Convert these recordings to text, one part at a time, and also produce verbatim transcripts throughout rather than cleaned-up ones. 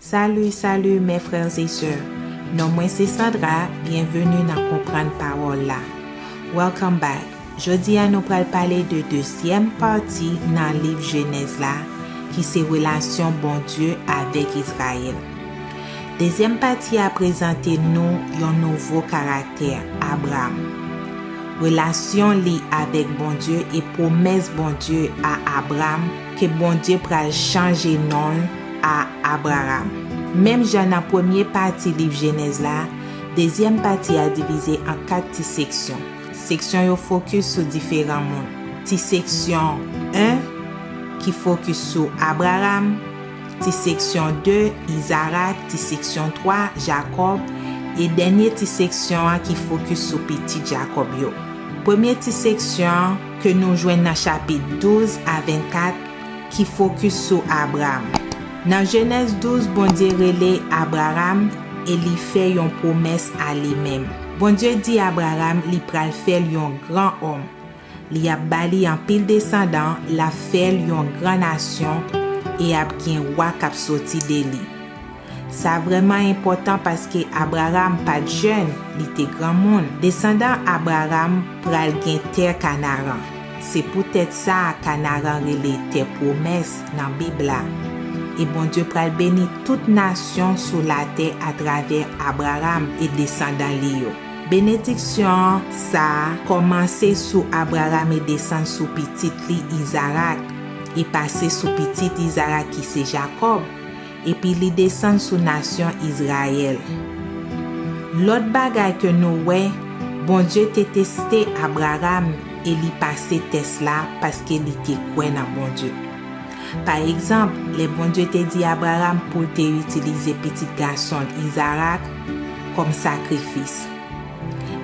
Salut, salut mes frères et sœurs. Non mwen se Sandra, byenveni nan Konprann Pawòl la. Welcome back. Jodi a nou pral pale de dezyèm pati nan liv Jenèz la, ki se relasyon Bondye avèk Izrayèl. Dezyèm pati a prezante nou yon nouvo karaktè, Abram. Relasyon li avèk Bondye e pwomès Bondye a Abram ke Bondye pral chanje non l a Abraram. Menm jan nan premye pati liv Jenèz la, dezyèm pati a divize an kat ti seksyon. Seksyon yo fokis sou diferan moun. Ti seksyon en ki fokis sou Abraram, ti seksyon de, Izarak, ti seksyon twa, Jakòb, e dènye ti seksyon an ki fokis sou pitit Jakòb yo. Premye ti seksyon an ke nou jwenn nan chapit douz a vennkat ki fokis sou Abram. Nan Jenèz douz, Bondye rele Abraram e li fè yon pwomès a li menm. Bondye di Abraram li pral fè l yon gran òm. Li ap ba li anpil desandan, l ap fè l yon gran nasyon e ap gen wa k ap soti de li. Sa vrèman enpòtan paske Abraram pa t jèn, li te granmoun. Desandan Abraram pral gen tè Kanaran. Se poutèt sa Kanaran rele tè pwomès nan Bib la. E Bondye pral beni tout nasyon sou latè atravè Abraram e desandan li yo. Benediksyon sa a kòmanse sou Abraram e desann sou pitit li Izarak, e pase sou pitit Izarak ki se Jakòb, epi li desann sou nasyon Izrayèl. Lòt bagay ke nou wè, Bondye te teste Abraram e li pase tès la paske li te kwè nan Bondye. Pa egzanp, lè Bondye te di Abraram pou l te itilize pitit gason l Izarak kòm sakrifis.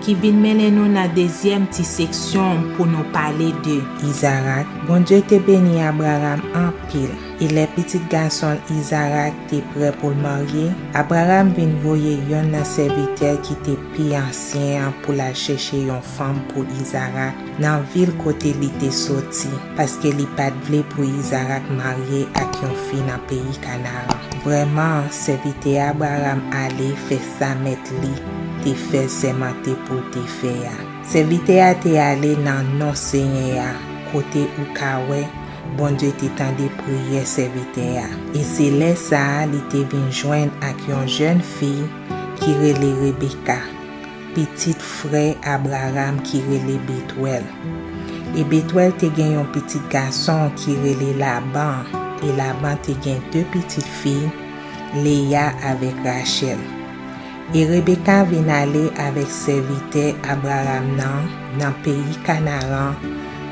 Ki vin mennen nou nan dezyèm ti seksyon pou nou pale de Izarak. Bondye te beni Abraram anpil, e lè pitit gason l Izarak te prè pou l marye, Abraram vin voye yonn nan sèvitè ki te pi ansyen an pou l al chèche yon fanm pou Izarak nan vil kote li te soti, paske li pa t vle pou Izarak marye ak yon fi nan peyi Kanaran. Vrèman, sèvitè Abraram ale fè sa mèt li te fè l sèmante pou l te fè a. Sèvitè a te ale nan non Senyè a, kote ou ka wè Bondye te tande priyè sèvitè a. E se lè sa a li te vin jwenn ak yon jèn fi ki rele Rebeka, pitit frè Abraram ki rele Betwèl. E Betwèl te gen yon pitit gason ki rele Laban, e Laban te gen de pitit fi, Leya avèk Rachèl. E Rebeka vin ale avèk sèvitè Abraram nan, nan peyi Kanaran,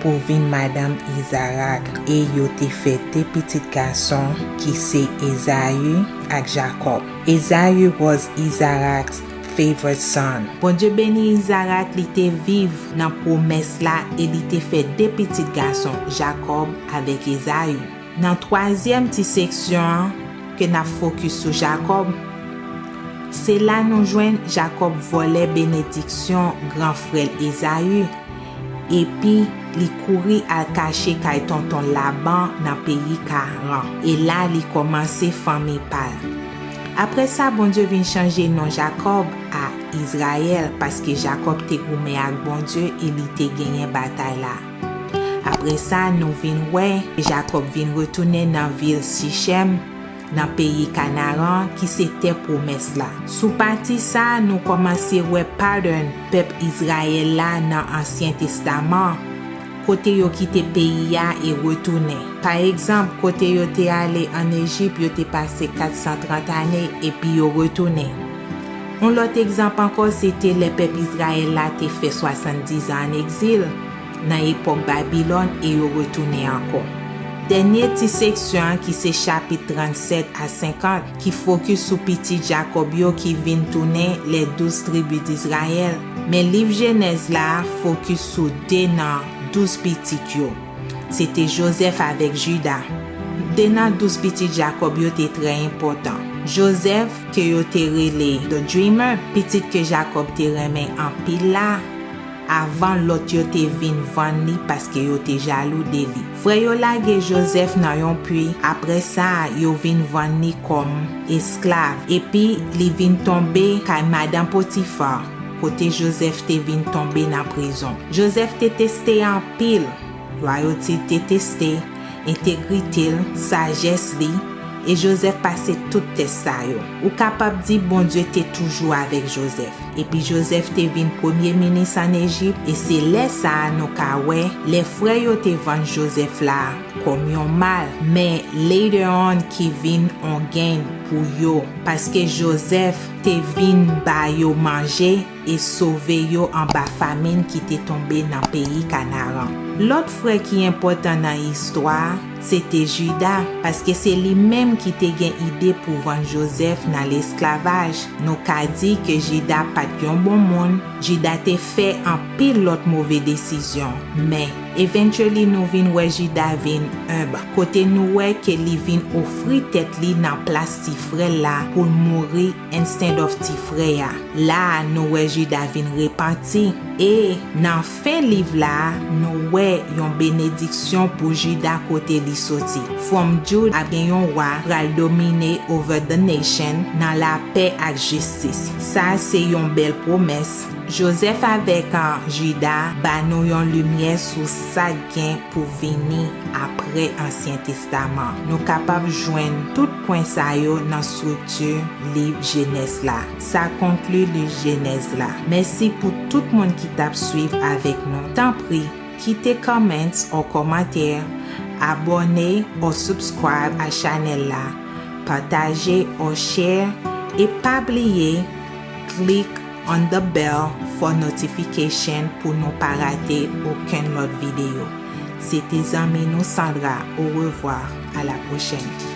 pou vin madanm Izarak, e yo te fè de pitit gason ki se Ezayi ak Jakòb. Ezayi was Isaac's favorite son. Bondye beni Izarak, li te viv nan pwomès la e li te fè de pitit gason, Jakòb avèk Ezayi. Nan twazyèm ti seksyon an, ke n ap fokis sou Jakòb, se la nou jwenn Jakòb vòlè benediksyon gran frè l Ezayi, epi li kouri al kache kay tonton Laban nan peyi Karan. E la li kòmanse fanmi pa l. Apre sa, Bondye vin chanje non Jakòb a Izrayèl, paske Jakòb te goumen ak Bondye e li te genyen batay la. Apre sa, nou vin wè Jakòb vin retounen nan vil Sichèm, nan peyi Kanaran, ki se tè pwomès la. Sou pati sa a, nou kòmanse wè pattern pèp Izrayèl la nan Ansyen Testaman, kote yo kite peyi a e retounen. Pa egzanp, kote yo te ale ann Ejip, yo te pase kat san trant ane epi yo retounen. Yon lòt egzanp ankò, se te lè pèp Izrayèl la te fè swasanndizan ann egzil, nan epòk Babilòn, e yo retounen ankò. Dènye ti seksyon an, ki se chapit trannsèt a senkant, ki fokis sou pitit Jakòb yo ki vin tounen lè douz tribi d Izrayèl, men liv Jenèz la fokis sou de nan douz pitit yo. Se te Jozèf avèk Jida. De nan douz pitit Jakòb yo te trè enpòtan. Jozèf, ke yo te rele The Dreamer, pitit ke Jakòb te renmen anpil la, avan lòt yo te vin vann li paske yo te jalou de li. Frè yo lage Jozèf nan yon pwi, apre sa, yo vin vann li kòm esklav, epi li vin tonbe kay madan Potifa, kote Jozèf te vin tonbe nan prizon. Jozèf te teste anpil, lwayote te teste, entegrite l, sajès li, e Jozèf pase tout tès sa yo. Ou kapab di Bondye te toujou avèk Jozèf. Epi Jozèf te vin premye minis ann Ejip, e se lè sa a nou ka wè lè frè yo te vann Jozèf la kòm yon mal, men later on ki vin on gain pou yo, paske Jozèf te vin ba yo manje e sove yo anba famin ki te tonbe nan peyi Kanaran. Lòt frè ki enpòtan nan istwa a, se te Jida, paske se li menm ki te gen ide pou vann Jozèf nan lesklavaj. Nou ka di ke Jida pa t yon bon moun, Jida te fè anpil lòt move desizyon, men eventually nou vin wè Jida vin enb, kote nou wè ke li vin ofri tèt li nan plas ti frè l la pou l mouri instead of ti frè a. La a, nou wè Jida vin repanti. E nan fen liv la a, nou wè yon benediksyon pou Jida kote li soti. From Jude ap gen yon wa pral domine over the nation nan lapè ak jistis. Sa a se yon bèl pwomès. Jozèf avèk an Jida ba nou yon limyè sou sa k gen pou vini apre Ansyen Testaman. Nou kapab jwenn tout pwen sa yo nan estrikti liv Jenèz la. Sa konkli liv Jenèz la. Mèsi pou tout moun ki t ap swiv avèk nou. Tanpri, kite comments or kòmantè, abòne or subscribe a chanèl la, pataje or share, e pa bliye click on the bell for notification pou nou pa rate okenn lòt videyo. Se te zanmi nou Sandra. Au revoir, à la prochaine.